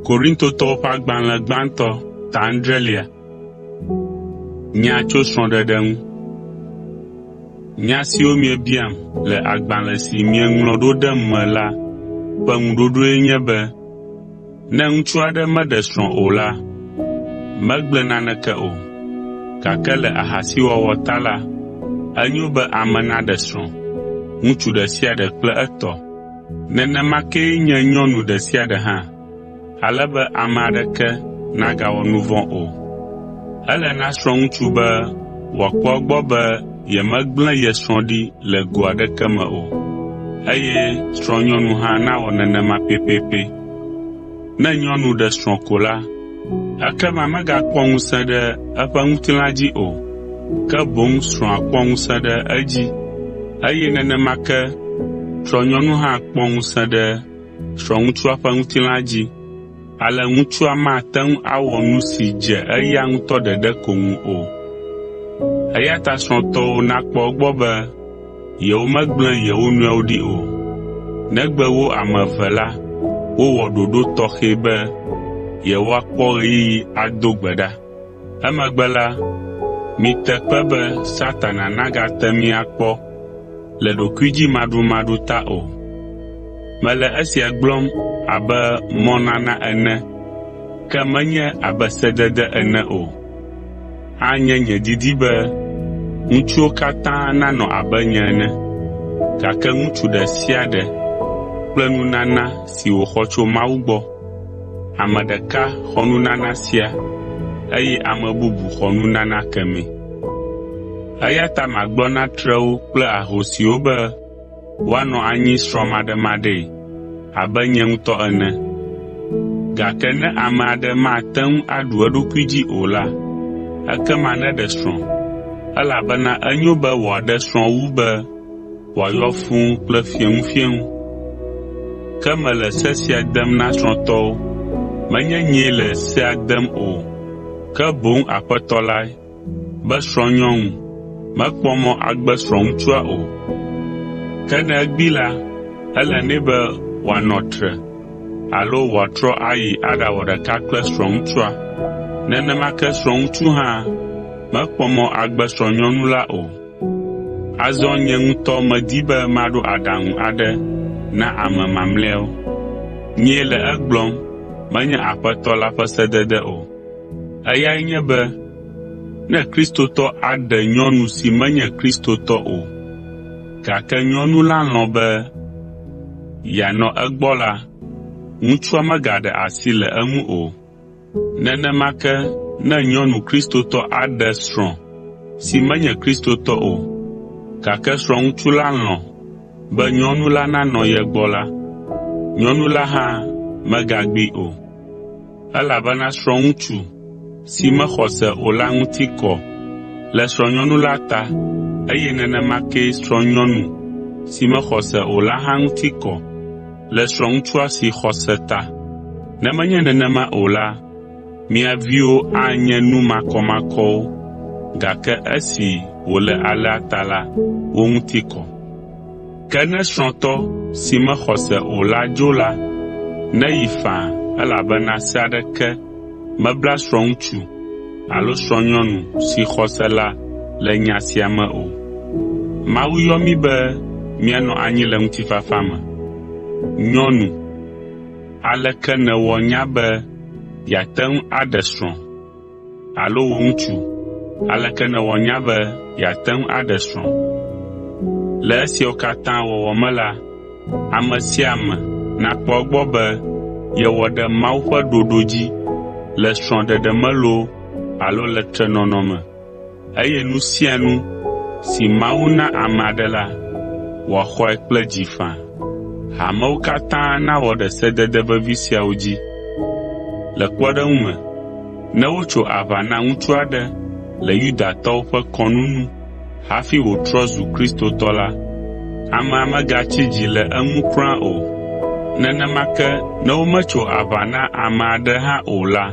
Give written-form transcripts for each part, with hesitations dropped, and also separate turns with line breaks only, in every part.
Korintotɔwo ƒe agbalẽ gbãtɔ ta adrelia. Nya tso srɔ̃ɖeɖe ŋu. Nya siwo miebiam le agbalẽ si mieŋlɔ ɖo ɖem me la ƒe ŋuɖoɖoe nye be, ne ŋutsu aɖe meɖe srɔ̃ o la, megblẽ naneke o, gake le ahasiwɔwɔ ta la, enyo be ame naɖe srɔ̃, ŋutsu ɖe sia ɖe kple etɔ. Nenema kee nye nyɔnu ɖe sia ɖe hã, ale be ame aɖeke nagawɔ nu vɔ̃ o. Ele na srɔ̃ŋutsu be wòakpɔ egbɔ be yemegblẽ ye srɔ̃ ɖi le go aɖeke me o, eye srɔ̃nyɔnu hã nawɔ nenema pɛpɛpɛ. Ne nyɔnu ɖe srɔ̃ ko la, ekema megakpɔ ŋusẽ ɖe eƒe ŋutilã dzi o, ke boŋ srɔ̃a kpɔ ŋusẽ ɖe edzi eye nenema ke srɔ̃nyɔnu hã kpɔ ŋusẽ ɖe srɔ̃ŋutsua ƒe ŋutilã dzi. Ale ŋutsua mate ŋu awɔ nu si dze eya ŋutɔ ɖeɖe ko ŋu o. Eya ta srɔ̃tɔwo nakpɔ egbɔ be yewomegblẽ yewo nɔewo ɖi o, negbe wo ame eve la wowɔ ɖoɖo tɔxɛ be yewoakpɔ ɣeyiɣi ado gbe ɖa. Emegbe la, mite kpe be Satana nagate mi akpɔ le ɖokuidzimaɖumaɖu ta o. Mele esia gblɔm abe mɔnana ene ke menye abe sedede ene o. Anye nye didi be ŋutsuwo katã nanɔ abe nye ene, gake ŋutsu ɖe sia ɖe kple nunana si wòxɔ tso Mawu gbɔ. Ame ɖeka xɔ nunana sia eye ame bubu xɔ nunana kemɛ. Eya ta magblɔ na trewo kple ahosiwo be woanɔ anyi srɔ̃maɖemaɖee abe nye ŋutɔ ene. Gake ne ame aɖe mate ŋu aɖu eɖokui dzi o la, ekema neɖe srɔ̃, elabena enyo be wòaɖe srɔ̃ wu be wòayɔ fũu kple fieŋufieŋu. Ke mele se sia dem na srɔ̃tɔwo, menye nyee le sea dem o, ke boŋ Aƒetɔ lae, be srɔ̃nyɔnu mekpɔ mɔ agbe srɔ̃ŋutsua o. Ke ne egbee la, ele nɛ be wòanɔ tre alo wòatrɔ ayi aɖawɔ ɖeka kple srɔ̃ŋutsua. Nenema ke srɔ̃ŋutsu hã mekpɔ mɔ agbe srɔ̃nyɔnu la o. Azɔ nye ŋutɔ medi be maɖo aɖaŋu aɖe na ame mamlɛawo. Nyee le egblɔm, menye Aƒetɔ la ƒe sedede o. Eyae nye be ne kristotɔ aɖe nyɔnu si menye kristotɔ o, gake nyɔnu la lɔ̃ be yeanɔ egbɔ la, ŋutsua megaɖe asi le eŋu o. Nenema ke ne nyɔnu kristotɔ aɖe srɔ̃ si menye kristotɔ o, gake srɔ̃ŋutsu la lɔ̃ be nyɔnu la nanɔ ye gbɔ la, nyɔnu la hã megagbee o. Elabena srɔ̃ŋutsu si mexɔ se o la ŋuti kɔ le srɔ̃nyɔnu la ta eye nenema kee srɔ̃nyɔnu si mexɔ se o la hã ŋuti kɔ le srɔ̃ŋutsua si xɔ se ta. Ne menye nenema o la, mia viwo anye nu makɔmakɔwo, gake esi wòle alea ta la, wo ŋuti kɔ. Ke ne srɔ̃tɔ si mexɔ se o la dzo la, neyi faa elabena se aɖeke mebla srɔ̃ŋutsu alo srɔ̃nyɔnu si xɔ se la le nya sia me o. Mawu yɔ mí be míanɔ anyi le ŋutifafa me. Nyɔnu, aleke nèwɔ nya be yeate ŋu aɖe srɔ̃ alo wò ŋutsu, aleke nèwɔ nya be yeate ŋu aɖe srɔ̃? Le esiawo katã wɔwɔ me la, ame sia ame nakpɔ egbɔ be yewɔ ɖe Mawu ƒe ɖoɖo dzi le srɔ̃ɖeɖe me loo alo le trenɔnɔ me, eye nu sia nu si Mawu na ame aɖe la, wòaxɔe kple dzi faa. Hamewo katã nawɔ ɖe sedede vevi siawo dzi. Le kpɔɖeŋu me, ne wotso aʋa na ŋutsu aɖe le Yudatɔwo ƒe kɔnu nu hafi wòtrɔ zu kristotɔ la, amea megatsi dzi le eŋu kura o. Nenema ke ne wometso aʋa na ame aɖe hã o la,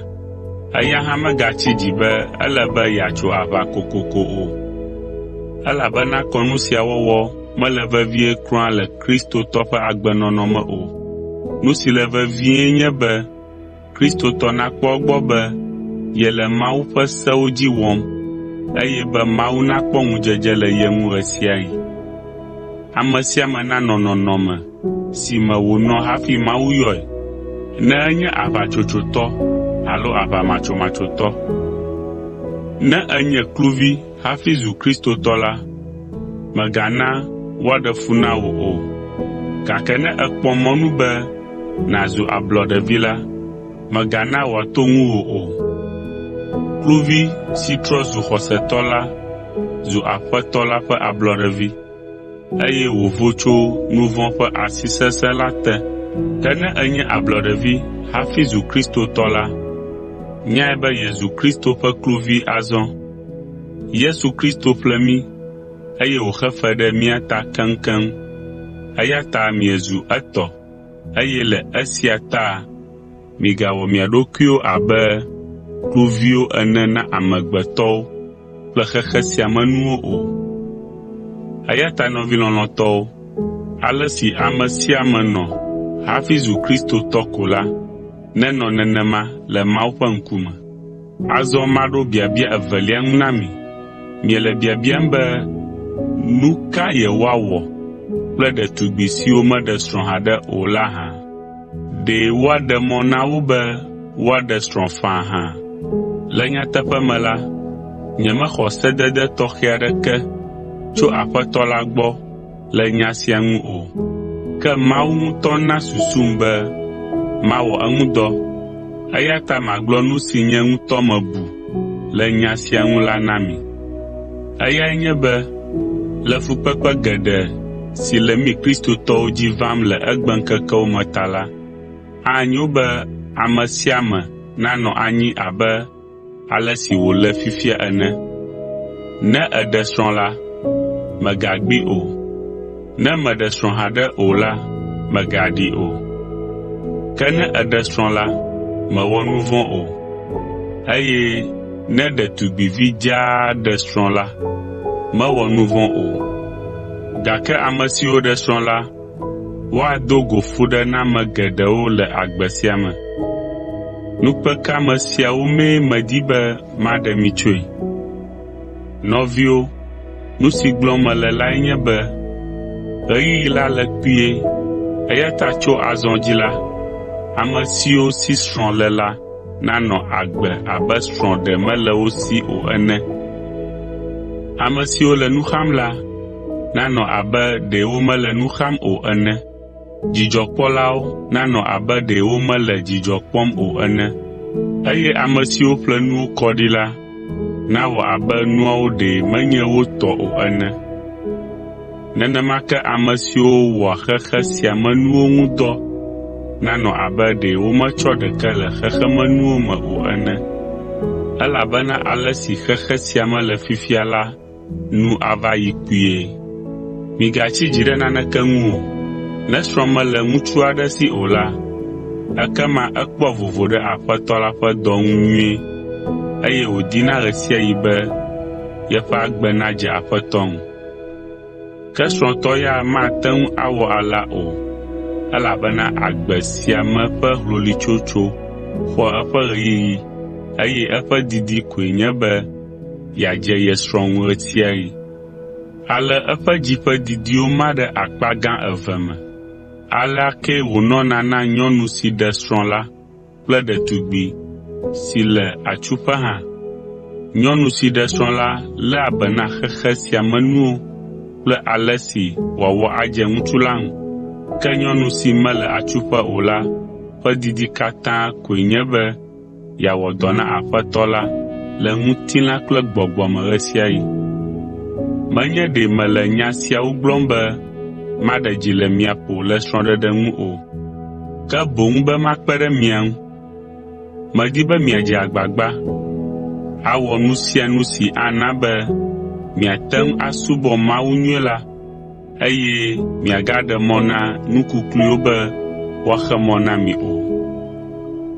eya hã megatsi dzi be ele be yeatso aʋa kokoko o, elabena kɔnu sia wɔwɔ mele vevie kura le kristotɔ ƒe agbenɔnɔ me o. Nu si le vevie nye be. Kristotɔ nakpɔ egbɔ be yele Mawu ƒe sewo dzi wɔm eye be Mawu nakpɔ ŋudzedze le ye ŋu ɣe sia ɣi. Ame sia ame nanɔ nɔnɔme si me wònɔ hafi Mawu yɔe, ne enye aʋatsotsotɔ alo aʋamatsomatsotɔ. Ne ènye kluvi hafi zu kristotɔ la, mègana woaɖe fu na wò o, gake ne èkpɔ mɔnu be nàzu ablɔɖevi la, mègana wòato ŋuwò o. Kluvi si trɔ zu xɔsetɔ la zu Aƒetɔ la ƒe ablɔɖevi, eye wòvo tso nu vɔ̃ ƒe asi sesẽ la te. Ke ne ènye ablɔɖevi hafi zu kristotɔ la, nyae be yezu Kristo ƒe kluvi azɔ. Yesu Kristo ƒle mí, eye wòxe fe ɖe mía ta keŋkeŋ, eya ta miezu etɔ eye le esia ta migawɔ mia ɖokuiwo abe kluviwo ene na amegbetɔwo kple xexe sia me nuwo o. Eya ta nɔvi lɔlɔ̃tɔwo, ale si ame sia ame nɔ hafi zu kristotɔ ko la, nenɔ nenema le Mawu ƒe ŋkume. Azɔ maɖo biabia evelia ŋu na mi. Miele biabiam be nu ka yewoawɔ kple ɖetugbi siwo meɖe srɔ̃ haɖe o la hã? Ɖe woaɖe mɔ na wo be woaɖe srɔ̃ faa hã? Le nyateƒe me la, nyemexɔ sedede tɔxɛ aɖeke tso Aƒetɔ la gbɔ le nya sia ŋu o, ke Mawu ŋutɔ na susum be mawɔ eŋu dɔ, eya ta magblɔ nu si nye ŋutɔ mebu le nya sia ŋu la na mi. Eyae nye be le fukpekpe geɖe si le mí kristotɔwo dzi vam le egbeŋkekewo me ta la, anyo be ame sia ame nanɔ anyi abe ale si wòle fifia ene. Ne èɖe srɔ̃ la, mègagbee o. Ne mèɖe srɔ̃ haɖe o la, mègaɖee o. Ke ne èɖe srɔ̃ la, mèwɔ nu vɔ̃ o, eye ne ɖetugbivi dzaa ɖe srɔ̃ la, mewɔ nu vɔ̃ o. Gake ame siwo ɖe srɔ̃ la, woado go fuɖename geɖewo le agbe sia me. Nukpekeame siawo mee medi be maɖe mi tsoe. Nɔviwo, nu si gblɔm mele lae nye be ɣeyiɣi la le kpuie eya ta tso azɔ dzi la, ame siwo si srɔ̃ le la nanɔ agbe abe srɔ̃ ɖe mele wo si o ene. Ame siwo le nu xam la nanɔ abe ɖe womele nu xam o ene. Dzidzɔkpɔlawo nanɔ abe ɖe womele dzidzɔ kpɔm o ene, eye ame siwo ƒle nuwo kɔ ɖi la nawɔ abe nuawo ɖe menye wo tɔ o ene. Nenema ke ame siwo wɔa xexe sia me nuwo ŋu dɔ nanɔ abe ɖe wometsɔ ɖeke le xexemenuwo me o ene, elabena ale si xexe sia me le fifia la nu ava yi kpuie. Migatsi dzi ɖe naneke ŋu o. Ne srɔ̃ mele ŋutsu aɖe si o la, ekema ekpɔa vovo ɖe Aƒetɔ la ƒe dɔ ŋu nyuie, eye wòdina ɣe sia ɣi be yeƒe agbe nadze Aƒetɔ ŋu. Ke srɔ̃tɔ ya mate ŋu awɔ alea o, elabena agbe sia me ƒe hloluitsotso xɔa eƒe ɣeyiɣi eye eƒe didi koe nye be yeadze ye srɔ̃ ŋu ɣe sia ɣi. Ale eƒe dzi ƒe didiwo ma ɖe akpa gã eve me. Alea kee wònɔna na nyɔnu si ɖe srɔ̃ la kple ɖetugbi si le atsuƒe hã. Nyɔnu si ɖe srɔ̃ la léa be na xexe sia me nuwo kple ale si wòawɔ adze ŋutsu la ŋu. Ke nyɔnu si mele atsuƒe o la ƒe didi katã koe nye be yeawɔ dɔ na Aƒetɔ la le ŋutilã kple gbɔgbɔ me ɣe sia ɣi. Menye ɖe mele nya siawo gblɔm be maɖe dzi le mia ƒo le srɔ̃ɖeɖe ŋu o, ke boŋ be makpe ɖe mia ŋu. Medi be miadze agbagba awɔ nu sia nu si ana be miate ŋu asubɔ Mawu nyuie la eye miagaɖe mɔ na nu kukluiwo be woaxe mɔ na mi o.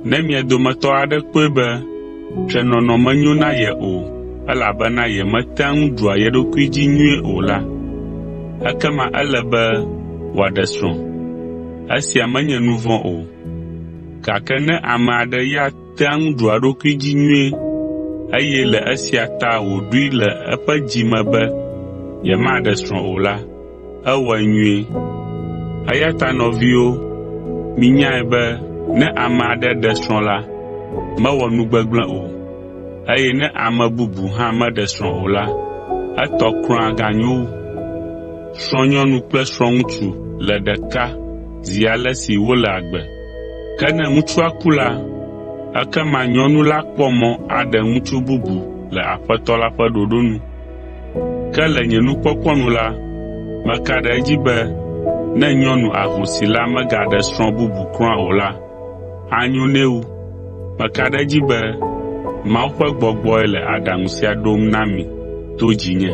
Ne mia dometɔ aɖe kpɔe be trenɔnɔ menyo na ye o elabena yemetea ŋu ɖua ye ɖokui dzi nyuie o la, ekema ele be wòaɖe srɔ̃. Esia menye nu vɔ̃ o. Gake ne ame aɖe ya tea ŋu ɖua eɖokui dzi nyuie eye le esia ta wòɖoe le eƒe dzi me be yemaɖe srɔ̃ o la, ewɔe nyuie. Eya ta nɔviwo, minyae be ne ame aɖe ɖe srɔ̃ la, mewɔ nu gbegblẽ o, eye ne ame bubu hã meɖe srɔ̃ o la, etɔ kura ganyo wu. Srɔ̃nyɔnu kple srɔ̃ŋutsu le ɖeka zi ale si wole agbe. Ke ne ŋutsua ku la, ekema nyɔnu la kpɔ mɔ aɖe ŋutsu bubu le Aƒetɔ la ƒe ɖoɖo nu. Ke le nye nukpɔkpɔ nu la, meka ɖe edzi be ne nyɔnu ahosi la megaɖe srɔ̃ bubu kura o la, anyo nɛ wu. Meka ɖe edzi be Mawu ƒe Gbɔgbɔe le aɖaŋu sia ɖom na mi to dzinye.